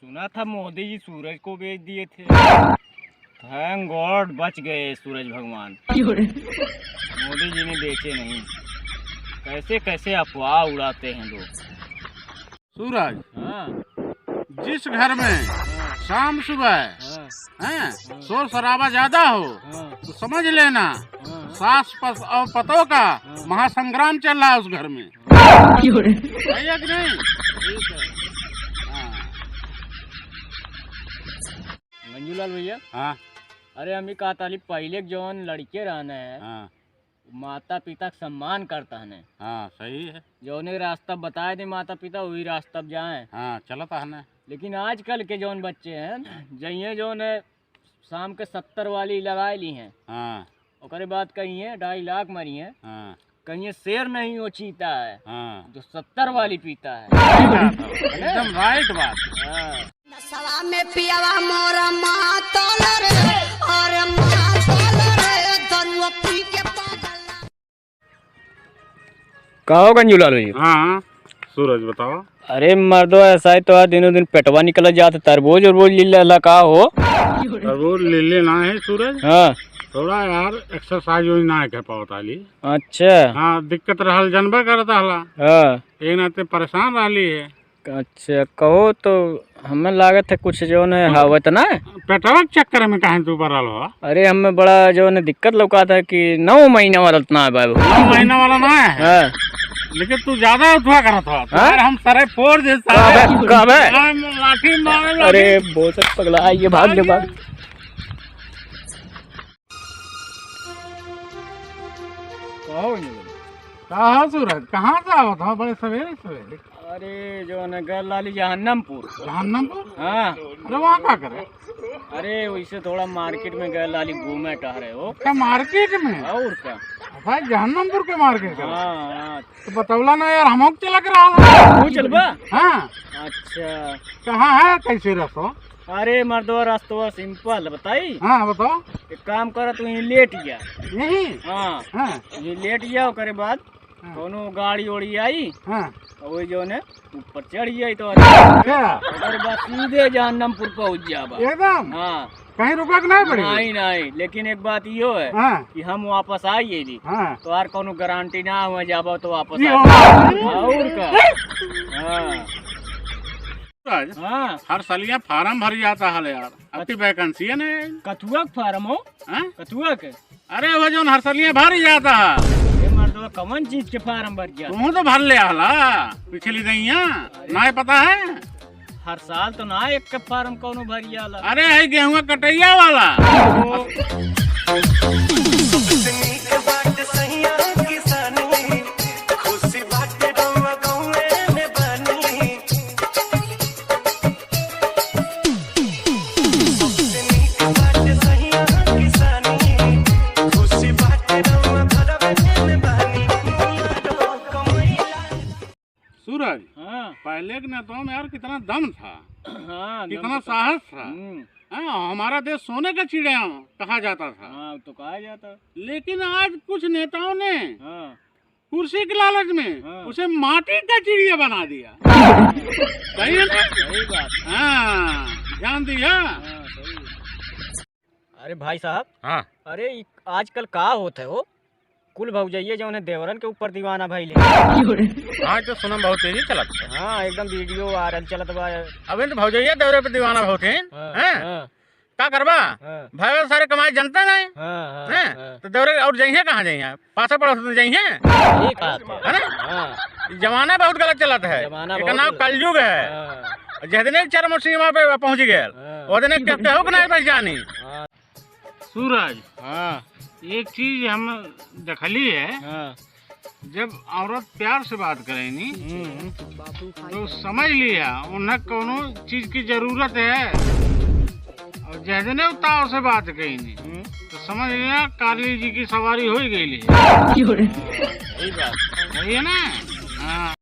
सुना था मोदी जी सूरज को बेच दिए थे। Thank God बच गए सूरज भगवान, मोदी जी ने बेचे नहीं। कैसे कैसे अफवाह उड़ाते हैं लोग। सूरज, हाँ जिस घर में शाम सुबह हाँ हैं शोर शराबा ज्यादा हो हाँ तो समझ लेना हाँ सास पस और पतों का महासंग्राम चल रहा है उस घर में। सही है कि नहीं? ठीक है। हाँ। मंजूलाल भैया, हाँ अरे हम कहा ताली पहले के जौन लड़के रहने है हाँ माता पिता का सम्मान करता है। हाँ सही है। जौने रास्ता बताए थे माता पिता वही रास्ता पर जाए। हाँ चलता है ना। लेकिन आजकल के जौन बच्चे हैं जइए जौन है शाम के 70 वाली लगा ली हैं, हाँ ओकरे बाद कहीं है 2.5 लाख मरी है, हाँ कहीं शेर नहीं वो चीता है हाँ जो 70 वाली पीता है। एकदम राइट बात। हाँ। नसवा में पियावा मोरा मातल रे, अरे मातल रे, दरुआ पी के पागल। कहो गंजूलाल भैया। हाँ सूरज बताओ। अरे मर्दो ऐसा है तो दिनों दिन पेटवा निकल जाता, तरबूज उरबूज लीला का हो। तरबूज ले लेना है सूरज। हाँ थोड़ा यार एक्सरसाइज वही ना कर पाओ ताली। अच्छा। हाँ दिक्कत रहल जनबे करता हला, हाँ एक नाते परेशान रहली है। अच्छा कहो तो हमें लागत है कुछ जो है हावत ना पेटवा के चक्कर में काहे तू पड़ल हो? अरे हमें बड़ा जो है दिक्कत लौकाता है कि 9 महीना वाला इतना है बाबू। 9 महीना वाला ना है। हाँ लेकिन तू ज्यादा उठवा करत हो। यार हम सारे फोड़ दे कब कब है? हम लाठी मारे। अरे बहुत पगला ये भाग ले भाग। कहा सूरज कहाँ से आवत हो बड़े सवेरे सवेरे? अरे जो है गल लाली जहन्नमपुर। जहन्नमपुर? हाँ। अरे वहाँ क्या करे? अरे वैसे थोड़ा मार्केट में गए लाली घूमे टहरे हो। क्या मार्केट में? और क्या भाई जहन्नमपुर के मार्केट का? हाँ हाँ। तो बतौला ना यार हम चला के रहा। तू चलबा? हाँ। अच्छा कहाँ है कैसे रसो? अरे मर्दवा रास्तवा सिंपल बताई। हाँ बताओ। एक काम कर तू यहीं लेट गया। यही? हाँ हाँ यहीं लेट गया, ओकरे बाद कोनो गाड़ी उड़ी आई हाँ वही जो है ऊपर चढ़ गई तो ओकरे बाद सीधे जहन्नमपुर पहुँच जाबा। एकदम? हाँ कहीं रुका के नहीं पड़ी? नहीं नहीं, लेकिन एक बात यो है हाँ कि हम वापस आइए जी हाँ तो यार कोनो गारंटी ना हुआ जाबा तो वापस जी, आ और का। हाँ हाँ हर सालिया फार्म भर जाता है यार, अब की वैकेंसी है नहीं। कथुआ के फार्म हो? हाँ? कथुआ के? अरे वो जो हर सालिया भर ही जाता है। ये मर्दवा कौन चीज के फार्म भर गया? तुम तो भर ले आला पिछली दैया ना पता है। हर साल तो ना एक के फार्म कोनो भर जाला। अरे है गेहूं कटैया वाला। सूरज, हाँ पहले के नेताओं में यार कितना दम था, हाँ कितना साहस था। हाँ, हमारा देश सोने का चिड़िया कहा जाता था। हाँ तो कहा जाता। लेकिन आज कुछ नेताओं ने हाँ कुर्सी के लालच में हाँ। उसे माटी का चिड़िया बना दिया। सही है ना? सही बात। हाँ ध्यान दिया। हाँ सही है। अरे भाई साहब। हाँ अरे आजकल का होता है वो कुल भौजाइये जो है देवरन के ऊपर दीवाना भाई ले। आज तो सुनम बहुत तेजी चलत है। हाँ एकदम वीडियो वायरल चलत बा। अबे तो भौजाइया देवरे पे दीवाना बहुत हैं। हाँ, हैं? हाँ, का करबा हाँ, भाई सारे कमाई जनता नहीं हाँ, हैं? हाँ, तो देवरे और जइहे कहाँ जइहे, पासे पड़ोस में जइहे सही बात है। है ना? हाँ, जमाना बहुत गलत चलत है। जमाना एकर बहुत नाम गलत। कलयुग है। हाँ, जहदने चरम सीमा पे पहुंच गए हाँ, ओदने केहू के नहीं पहचानी। हाँ, सूरज, हाँ, एक चीज हम देखली है, हाँ, जब औरत प्यार से बात करेनी हम्म, तो समझ लिया उन्हें कोनो चीज की जरूरत है, और जहदने उताव से बात कहीनी तो समझ लिया काली जी की सवारी हो गई। सही बात। सही है ना? हाँ।